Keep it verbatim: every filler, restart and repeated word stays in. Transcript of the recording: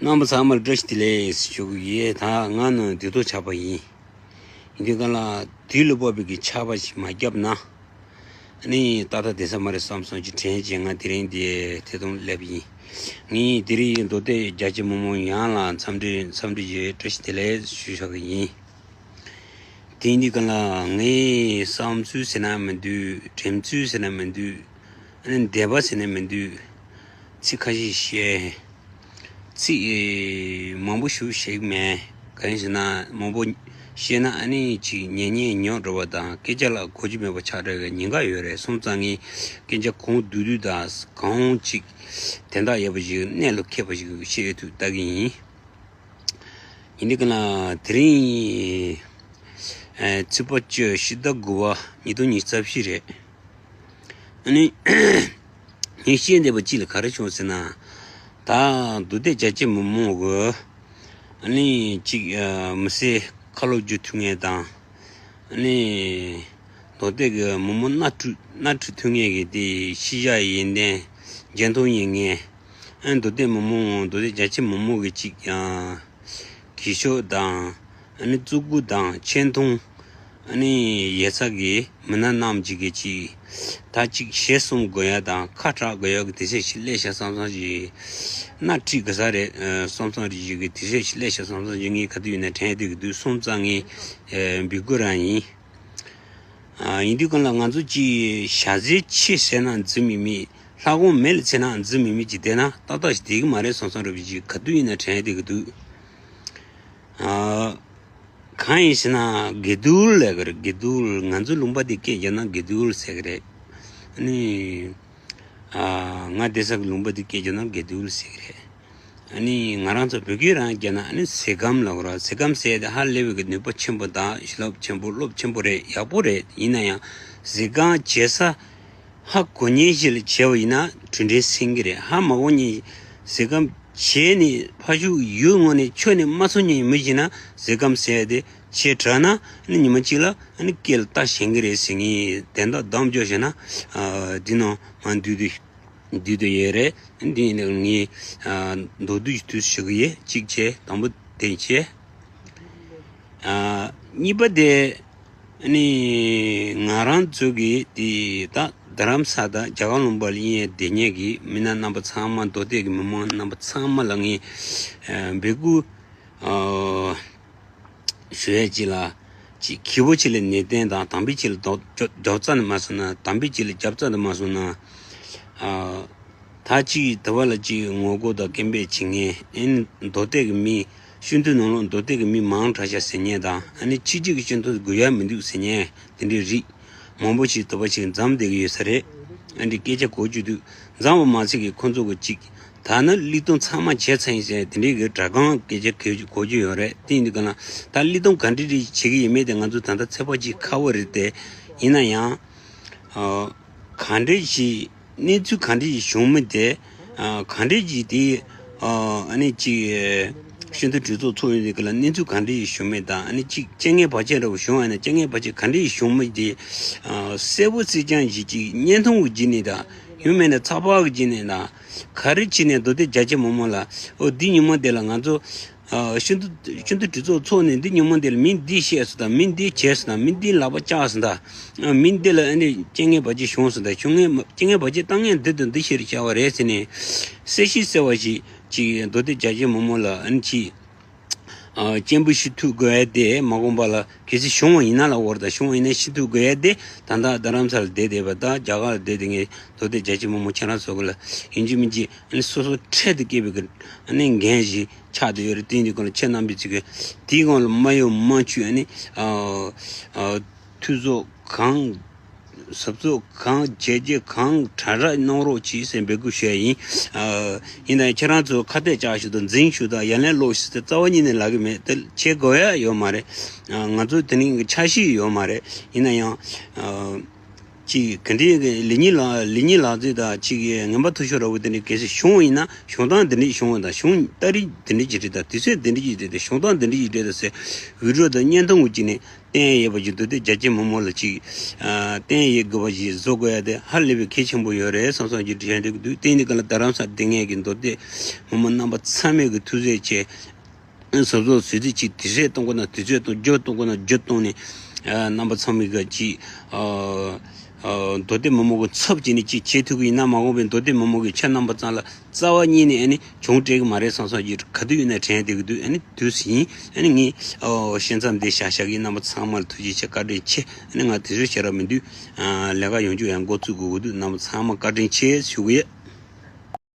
རྣམ་པ་ཚང་མར་བཀྲ་ཤིས་བདེ་ལེགས་ཞུ་གི་ཡོད། ད་ང་ནི་དུས་ཐོག་ཆགས་པ་ཡིན། ཡིན་དུས་གང་ལ་དུས་ལ་བབ་པའི་གི་ཆར་པ་ཞིག་མ་བརྒྱབ་ན། ཨ་ནི་ཏག་ཏག་བསྡད་ས་མ་རེད་བསམ་སོང་ཅིག་དྲན་བྱས། ང་དེ་རིང་འདི་ཐད་གཏོང་སླེབས་ཡིན། ངས་དེ་རིང་མདོ་སྟོད་རྒྱ་ཆེ་མི་མང་ཡོངས་ལ་འཚམས་འདྲི་འཚམས་འདྲི་ཡོད། བཀྲ་ཤིས་བདེ་ལེགས་ཞུ་བཞག་གི་ཡིན། དེ་ཡིན་དུས་གང་ལ་ངའི་བསམ་ཚུལ་ཟེར་ན་མི་འདུག་དྲན་ཚུལ་ཟེར་ན་མི་འདུག་ཨ་ནི་འདོད་པ་ཟེར་ན་མི་འདུག་ཚིག་ཁ་ཤས་བཤད། ཚིག་མང་པོ་ཞིག་བཤད་ཀྱི་མེད། གང་ཡིན་ཟེར་ན་མང་པོ་བཤད་ན་ཨ་ནི་ཅིག་ཉན་ཉན་ཉོག་འགྲོ་བ་དང་སྐད་ཆ་ལ་གོ་རྒྱུ་མེད་པ་ཆགས་འགྲོ་བའི་ཉེན་ཁ་ཡོད་རེད། སོང་ཙང་ངས་སྐད་ཆ་གང་བསྡུས་བསྡུས་དང་གང་ཅིག་དོན་དག་ཡོད་པ་ཞིག་གནད་ལ་འཁེལ་བ་ཞིག་བཤད་ཐུབ་ལྟ་གི་ཡིན། ཡིན་དུས་གང་ལ་དེ་རིང་ཨ་ཚེས་པ་བཅུ་ཕྱི་ཟླ་དགུ་པ་ཉིས་སྟོང་ཉི་ཤུ་རྩ་བཞི་རེད། ཨ་ནི་ངས་བཤད་འདོད་པ་གཅིག་ལ་ག་རེ་བྱུང་ཟེར་ན། ད་མདོ་སྟོད་རྒྱ་ཆེ་མི་མང་གི་ཨ་ནི་གཅིག་ཨ་མི་སེར་ཁ་ལོ་བསྒྱུར་ཐུབ་མཁན་དང་། ཨ་ནི་མདོ་སྟོད་ཀྱི་མི་མང་སྣ་ཁྲིད་སྣ་ཁྲིད་ཐུབ་མཁན་གྱི་དེ་ཤེས་བྱ་ཡོན་ཏན་འཇོན་ཐང་ཡོད་མཁན། ཨ་ནི་མདོ་སྟོད་མི་མང་མདོ་སྟོད་རྒྱ་ཆེ་མི་མང་གི་གཅིག་ཨ་གུས་ཞབས་དང་། ཨ་ནི་བརྩི་བཀུར་དང་ཆེ་མཐོང་ཨ་ནི་ཡོད་ས་གི་མི་སྣ་རྣམས་ཀྱི་གི་ཅིག་ད་ཅིག་ཞལ་གསུང་དགོས་ཡ་དང་ཁ་གྲག་དགོས་ཡ་གི་དུས་ཚོད་ཞིག་སླེབས་ཤག་བསམ་བསམ་ཞིག་སྣ་ཁྲིད་དགོས་ས་རེད་བསམ་བསམ་རེད་ཞིག་གི་དུས་ཚོད་ཞིག་སླེབས་ཤག་བསམ་བསམ་ཞིག་ངས་ག་དུས་ཡིན་ན་དྲན་བསྡད་ཀྱི་འདུག་སོང་ཙང་ངས་འབོད་སྐུལ་རང་ཡིན། ཡིན་དུས་གང་ལ་ང་ཚོ་ཅིག་ཞྭ་ཟས་ཆེ་ཟས་ན་འཛི་མི་མེད། ལྷ་གོང་མེ་ལ་ཚེ་ན་འཛི་མི་མེད་ཅིག་བསྡད་ན་ཏག་ཏག་ཞིག་བསྡད་ཀྱི་མ་རེད་བསམ་བསམ་རེད་བ་ཅིག་ག་དུས་ཡིན་ན་དྲན་བསྡད་ཀྱི་འདུག་གང་ཡིན་ཟེར་ན་དགེ་འདུན་ལབ་ཀྱི་རེད། དགེ་འདུན། ང་ཚོ་ལུང་པ་འདི་སྐད་རྒྱབ་ན་དགེ་འདུན་ཟེར་གྱི་རེད། ཨ་ནི་ཨ་ང་བསྡད་ས་གི་ལུང་པ་འདི་སྐད་རྒྱབ་ན་དགེ་འདུན་ཟེར་གྱི་རེད། ཨ་ནི་ང་རང་ཚོ་བོད་སྐད་རང་རྒྱབ་ན་ཨ་ནི་ཟས་སྐམ་ལབ་ཀྱི་རེད། ཟས་སྐམ་ཟེར་ཡ་དེ་ཧ་ལས་པའི་གི་ནུས་པ་ཆེན་པོ་དང་བྱིན་རླབས་ཆེན་པོ་རླབས་ཆེན་པོ་རེད། ཡག་པོ་རེད། ཡིན་ན་ཡང་ཟས་སྐམ་བྱེད་ས་ཧ་གོ་མཁན་ཞིག་ལ་བྱས་པ་ཡིན་ན་གྲུབ་འབྲས་སེང་གེ་རེད། ཧ་མ་གོ་མཁན་ཟས་སྐམ་བྱས་ནས་ཕ་ཤུག་ཡུལ་ངོས་ནས་ཆོས་ནས་མ་ཚོར་མཁན་མི་ཞིག་ན་ཟས་སྐམ་ཟེར་ཡ་དེ་བྱས་དྲགས་ན་ཨ་ནི་ཉི་མ་གཅིག་ལ་ཨ་ནི་སྐེ་ལ་རྟ་ཞོན་གི་རེད་ཟེར། ངས་དོན་དག་གདམ་འཇོག་བྱས་ན་ཨ་འདི་ནང་མ་འདུས་ཏེ། འདི་དུ་ཡོད་རེད། འདི་ཡིན་ནའང་ངས་ཨ་མདོར་བསྡུས་ཤིག་དུས་ཞུ་གི་ཡོད། གཅིག་བྱས། དང་པོ་དེ་བྱས། ཨ་གཉིས་པ་དེ་ནི་ང་རང་ཚོ་གི་དེ་ད་རྡ་རམ་ས་དང་རྒྱ་གར་ལུང་པ་ལ་ཡིན་བསྡད་མཁན་གི་མི་སྣ་རྣམ་པ་ཚང་མ། མདོ་སྟོད་ཀྱི་མི་མང་རྣམ་པ་ཚང་མ་ལ་ངས་ཨ་འབོད་སྐུལ་ཨ་ཞུ་ཡས་ཅིག་ལ་ཅིག་ཁེ་པོ་ཅིག་ལ་ནན་ཏན་དང་དམ་པའི་ཆོས་ལ་རྒྱབ་རྒྱབ་རྩ་ནས་མ་སོང་ན། དམ་པའི་ཆོས་ལ་རྒྱབ་རྩ་ནས་མ་སོང་ན། ཨ་ད་ཅིག་དེ་བ་ལ་ཅིག་ངོ་རྒོལ་དང་སྐད་འབོད་བྱེད་མཁན། ཨེ་མདོ་སྟོད་ཀྱི་མི་སྤྱི་འཐུས་ནང་ལོགས་མདོ་སྟོད་ཀྱི་མི་མང་དྲགས་ཤག་ཟེར་མཁན་དང་། ཨ་ནི་ཕྱི་རྒྱལ་གྱི་སྤྱི་འཐུས་དགོས་ཡ་མི་འདུག་ཟེར་མཁན་དེ་འདྲའི་རིགས་མང་པོ་ཞིག་དེ་བ་ཞིག་འཛོམས་བསྡད་ཀྱི་ཡོད་ས་རེད། ཨ་འདྲའི་སྐད་ཆ་གོ་རྒྱུ་འདུག་འཛོམས་པ་མ་ཚད་ཀྱི་ཁོང་ཚོ་གི་ཅིག་ད་ནི་གླེང་སྟངས་ཚང་མ་བྱས་ཚར་ཡིན་ཟེར་དེ་འདྲའི་གི་སྒྲ་སྒམ་སྐད་ཆ་གོ་རྒྱུ་ཡོད་རེད། དེ་ཡིན་དུས་གང་ལ་ད་གླེང་སྟངས་ག་འདྲ་རེ་བྱེད་ཀྱི་ཡོད་མེད་དེ་ང་ཚོ་ད་ལྟ་ཚོད་དཔག་བྱེད་ཁག་པོ་རེད་དེ། ཡིན་ན་ཡང་ཨ་ག་འདྲ་ཞིག་གནས་ཚུལ་ག་འདྲ་ཞིག་བྱུང་མིན་དེ། ཨ་ག་འདྲ་ཞིག་དེ་ཨ་ཨ་ནི་ཅིག་སྤྱི་འཐུས་གྲོས་ཚོགས་ཚོགས་ཡོང་དུས་ག་ལ་གནས་ཚུལ་ག་འདྲ་ཞིག་བྱུང་མིན་དང་། ཨ་ནི་ཅིག་རྐྱེན་ངན་བར་ཆད་འདྲ་བོ་བྱུང་བ་ཡིན་ན་རྐྱེན་ངན་བར་ཆད་ག་འདྲ་ཞིག་བྱུང་མིན་དེ་ཨ་གསལ་པོ་གསལ་རྐྱང་ཞིག་ཅིག་བརྙན་ཐུང་གི་བརྒྱུད་ནས་དང་ཡང་མིན་ན་ཚགས་པར་གྱི་བརྒྱུད་ནས་དང་། ག་རེ་བྱས་ནས་མདོ་སྟོད་རྒྱ་ཆེ་མི་མང་ལ་ཨོ་འདི་ཉིན་མོ་དེ་ལ་ང་ཚོ་ཨ་སྤྱི་འཐུས་སྤྱི་འཐུས་གྲོས་ཚོགས་ཚོགས་ནས་འདི་ཉིན་མོ་དེ་ལ་མི་འདི་བཤད་སོང་དང་མི་འདི་བྱས་སོང་དང་མི་འདི་ལག་པ་བཅག་སོང་དང་། ཨ་མི་འདི་ལ་ཨ་ནི་རྐྱེན་ངན་བར་ཆད་བྱུང་སོང་དང་བྱུང་ངན་རྐྱེན་ངན་བར་ཆད་བཏང་མཁན་འདི་དང་འདི་ཞིག་རེད་བྱ་བ་རེད་ཟེར་ནས་གསལ་ཞིང་གསལ་བ་ཞིག་ཅིག་མདོ་སྟོད་རྒྱ་ཆེ་མི་མང་ལ་ཨ་ནི་ཅིག་ཨ་སྤྱན་འབུལ་ཞུ་ཐུབ་དགོས་ཡ་དེ་མ་འོངས་པ་ལ་གལ་སྲིད་བྱུང་བ་ཡིན་ན་ལབ་པ་རེད། ད་བྱུང་བ་ཡིན་ན་ཞུ་ཐུབ་དགོས་ཡ་དེ་ད་ལྟ་རྡ་རམ་ས་ལ་བསྡད་བསྡད་པ་དང་རྒྱ་གར་ལ་བསྡད་བསྡད་མཁན་མདོ་སྟོད་རྒྱ་ཆེ་མི་མང་ཁྱེད་རང་ཚོ་གི་ལ་ཡིན་གཅིག་མིན་གཅིག་ཨ་ནི་སོ་སོ་འཕྲལ་དུ་སྐྱེས་པའི་གི་ཨ་ནི་འགན་ཞིག་ཆགས་བསྡད་ཡོད་རེད། དེ་ཡིན་དུས་གང་ལ་ཁྱེད་རྣམ་པའི་ཚིག་གི་དེའི་སྒང་ལ་མ་གཡོ་མ་འཁྱུད་ཨ་ནི་ཨ་ཨ་འཐུས་ཚོགས་གང་ཟབ་ཚོགས་གང་བྱས་རྗེས་གང་གྲ་སྒྲིག་གནང་རོགས་གྱིས་ཟེར་འབོད་སྐུལ་ཞུ་ཡ་ཡིན། ཨ་ཡིན་ན་ཡང་ཁྱེད་རང་ཚོ་ཁ་གཏད་བཅག་ཞུ་དང་འཛིང་ཞུ་དང་ཡ་ལན་སློག་ཞུ་ཟེར་རྩ་བ་ཉིད་ནས་ལབ་ཀྱི་མེད། དེ་བྱེད་དགོས་ཡ་ཡོད་མ་རེད། ཨ་ང་ཚོ་དེ་རིང་གི་འཆར་གཞི་ཡོད་མ་རེད། ཡིན་ན་ཡང་ཨ་ ཅིག་ག་འདྲའི་གི་ལེགས་ཉེས་ལག་ལེགས་ཉེས་ལག་རྩལ་དང་ཅིག་ངན་པ་མཐོ་ཤོས་ར་བོ་དེ་འདྲའི་གལ་སྲིད་བྱུང་བ་ཡིན་ན་བྱུང་སྟངས་དེ་འདྲ་ཞིག་བྱུང་བ་དང་བྱུང་ད་རིགས་དེ་འདྲ་ཅིག་རེད་ད་དུས་ཚོད་དེ་འདྲ་ཅིག་རེད་ད་བྱུང་སྟངས་དེ་འདྲ་ཅིག་རེད་ད་ཟེར་འུད་སྒྲོག་དང་བརྙན་ཐུང་གི་ཅིག་ནས་བསྟན་ཡོད་པ་ཅིག་འདུག་སྟེ་རྒྱ་ཆེ་མི་མང་ལ་ཅིག་ཨ་བསྟན་ཡོད་དགོས་པ་ཞིག་བཟོ་དགོས་ཡ་དེ་ཧ་ལས་པའི་གལ་ཆེན་པོ་ཡོད་རེད་བསམ་བསམ་ཅིག་དྲན་འདུག་འདུག་བསྟན་འདི་ག་ལ་རྡ་རམ་ས་དེ་ངས་ཀྱི་མདོ་སྟོད་མི་མང་རྣམ་པ་ཚང་མས་ཀྱི་ཐུགས་རྗེ་ཆེ། བཟོ་བཟོ་བཟོས་ཚེ་ཅིག་དུས་ཚོད་གཏོང་དགོས་ན་དུས་ཚོད་གཏོང་རྒྱུ་གཏོང་དགོས་ན་རྒྱུ་གཏོང་ནས་ཨ་རྣམ་པ་ཚང་མས་ག་ཅིག་ཨ་ཨ་མདོ་སྟོད་མི་མང་གི་ཚབ་བྱས་ནས་ཅིག་བྱེད་ཐུབ་ཀྱི་ཡིན་ན་མ་འོངས་པའི་མདོ་སྟོད་མི་མང་གི་ཁྱེད་རྣམ་པ་ཚང་ལ་རྩ་བ་ཉིད་ནས་ཨ་ནི་གྱོང་སྤྲད་ཀྱི་མ་རེད་བསམ་བསམ་ཅིག་ག་དུས་ཡིན་ན་དྲན་བསྡད་ཀྱི་འདུག་ཨ་ནི་དུས་ཡིན་ཨ་ནི་ངས་ཨ་བཤད་མཚམས་འདི་བཞག་བཞག་གི་རྣམ་པ་ཚང་མ་ལ་ཐུགས་རྗེ་ཆེ་བཀའ་དྲིན་ཆེ། ཨ་ནི་ང་དེ་ཚོ་བཤད་ར་མི་འདུག་ཨ་ལས་ཀ་ཡོང་རྒྱུ་ཡང་འགོ་བཙུགས་དགོས་ཀྱི་འདུག་རྣམ་པ་ཚང་མ་བཀའ་དྲིན་ཆེ་ཞུ་གི་ཡོད།